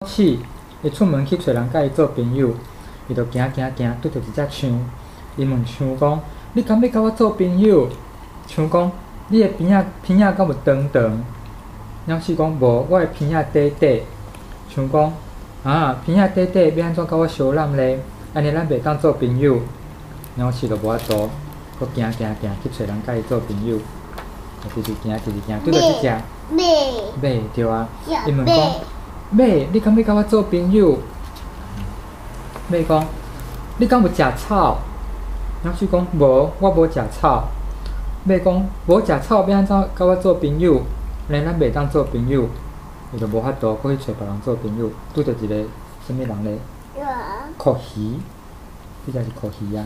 鼠伊出門去揣人佮伊做朋友，伊就行行行，拄著一隻象。伊問象講：你敢欲佮我做朋友？象講：你的鼻仔鼻仔敢有長長？鳥鼠講：無，我的鼻仔短短。象講：啊，鼻仔短短，欲按怎佮我相攬咧？按呢咱袂當做朋友。鳥鼠就無法度，閣行行行去揣人佮伊做朋友。直直行，直直行，拄著這隻馬，馬對啊。伊問馬講：馬，你敢欲佮我做朋友？馬講：你敢有食草？鳥鼠講：無，我無食草。馬講：無食草，欲按怎佮我做朋友？按呢咱袂當做朋友。伊就無法度，閣去揣別人做朋友。拄著一个啥物人咧？蛞蝓，這隻是蛞蝓啊。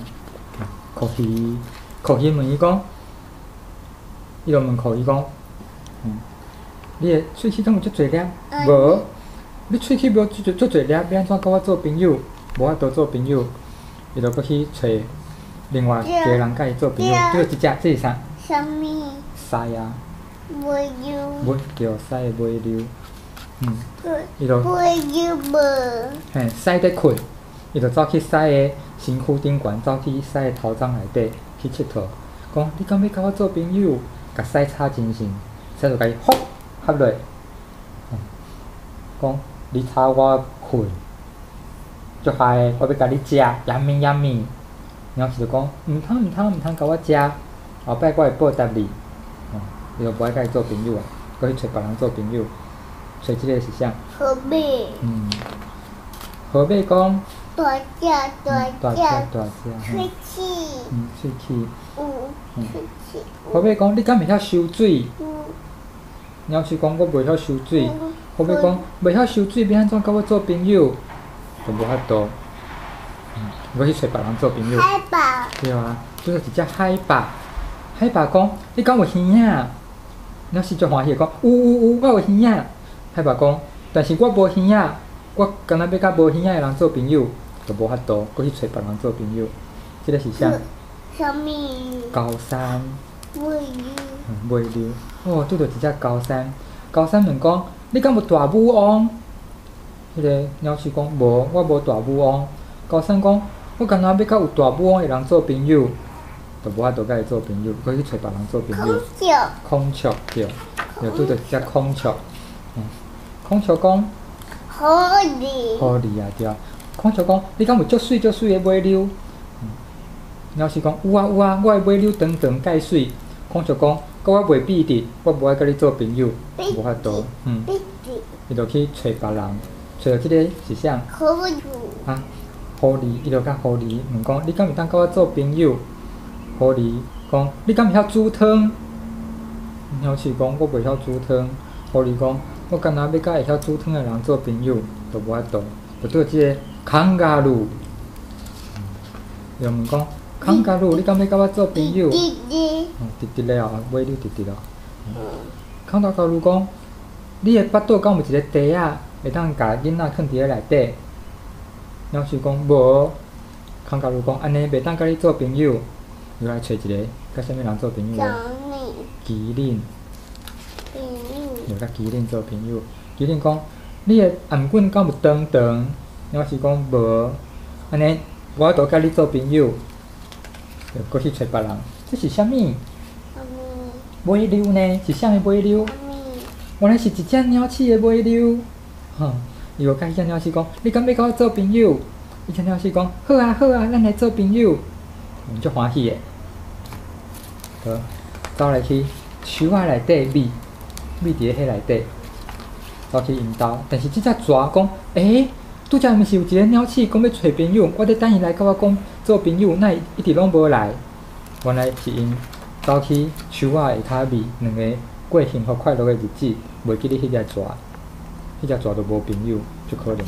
蛞蝓，蛞蝓問伊講，伊就問蛞蝓講：你的喙齒敢有足濟粒？無。你喙齒無足足濟粒，欲按怎佮我做朋友？無法度做朋友。伊就閣去揣另外一个人佮伊做朋友。拄著一隻，這是啥？啥物？獅啊。尾溜。尾對，獅的尾溜。伊就尾溜無。嘿，獅佇睏，伊就走去獅的身軀頂懸，走去獅的頭鬃內底去𨑨迌，講你敢欲佮我做朋友？共獅吵精神，獅就共伊呼合落，講你吵我睏，足害的，我欲共你食，yummy yummy。鳥鼠就講毋通毋通毋通共我食，後擺我會報答你。伊就無愛佮伊做朋友啊，閣去揣別人做朋友，揣這个是啥？河馬。河馬講。大隻大大隻大隻。喙齒。喙齒。有喙齒。河馬講：你敢會曉游水？鳥鼠講：我袂曉游水。河馬講：袂曉游水，欲按怎佮我做朋友？就無法度。閣去揣別人做朋友。海豹。對啊，拄著一隻海豹。海豹講：你敢有耳仔？鳥鼠足歡喜講：有有有，我有耳仔。海豹講：但是我無耳仔，我敢若欲佮無耳仔的人做朋友，就無法度，閣去揣別人做朋友。這个是啥？啥物？高山。尾溜。尾溜。哦，拄著一隻高山。高山問講：你敢有大母翁？彼个鳥鼠講：無，我無大母翁。高山講：我敢若欲佮有大母翁的人做朋友，就無法度佮伊做朋友，閣去揣別人做朋友。孔雀。孔雀對，又拄著一隻孔雀。孔雀講。狐狸。狐狸啊對。孔雀講：你敢有足媠足媠的尾溜？鳥鼠講：有啊有啊，我的尾溜長長蓋媠。孔雀講：佮我袂比得，我無愛佮你做朋友，無法度。伊就去揣別人，揣著這个是啥？啊，狐狸，伊就佮狐狸問講：你敢會當佮我做朋友？狐狸講：你敢會曉煮湯？鳥鼠講：我袂曉煮湯。狐狸講：我敢若欲佮會曉煮湯的人做朋友，就無法度。就拄著這个康加魯，伊就問講：康加魯，你敢欲佮我做朋友？直直。直直的哦，尾溜直直哦。康加魯講：你的腹肚敢有一个袋仔，會當共囡仔囥佇咧內底？鳥鼠講無。康加魯講：按呢袂當佮你做朋友。又來揣一个，佮啥物人做朋友咧？麒麟。又佮麒麟做朋友。麒麟講：你的頷頸敢有長長？鳥鼠講無。按呢，無法度佮你做朋友。又閣去揣別人。這是啥物？尾溜呢？是啥的尾溜？原來是一隻鳥鼠的尾溜。吼！伊就佮彼隻鳥鼠講：你敢欲佮我做朋友？彼隻鳥鼠講：好啊好啊，咱來做朋友。𪜶足歡喜的。好，走來去樹仔內底覕，覕佇咧彼內底，走去𪜶兜。但是這隻蛇講：欸，拄才毋是有一个鳥鼠講欲揣朋友，我咧等伊來佮我講做朋友，哪會一直攏無來？原來是𪜶走去樹仔下跤覕，兩个過幸福快樂的日子，袂記得彼隻蛇，彼隻蛇就無朋友，足可憐的。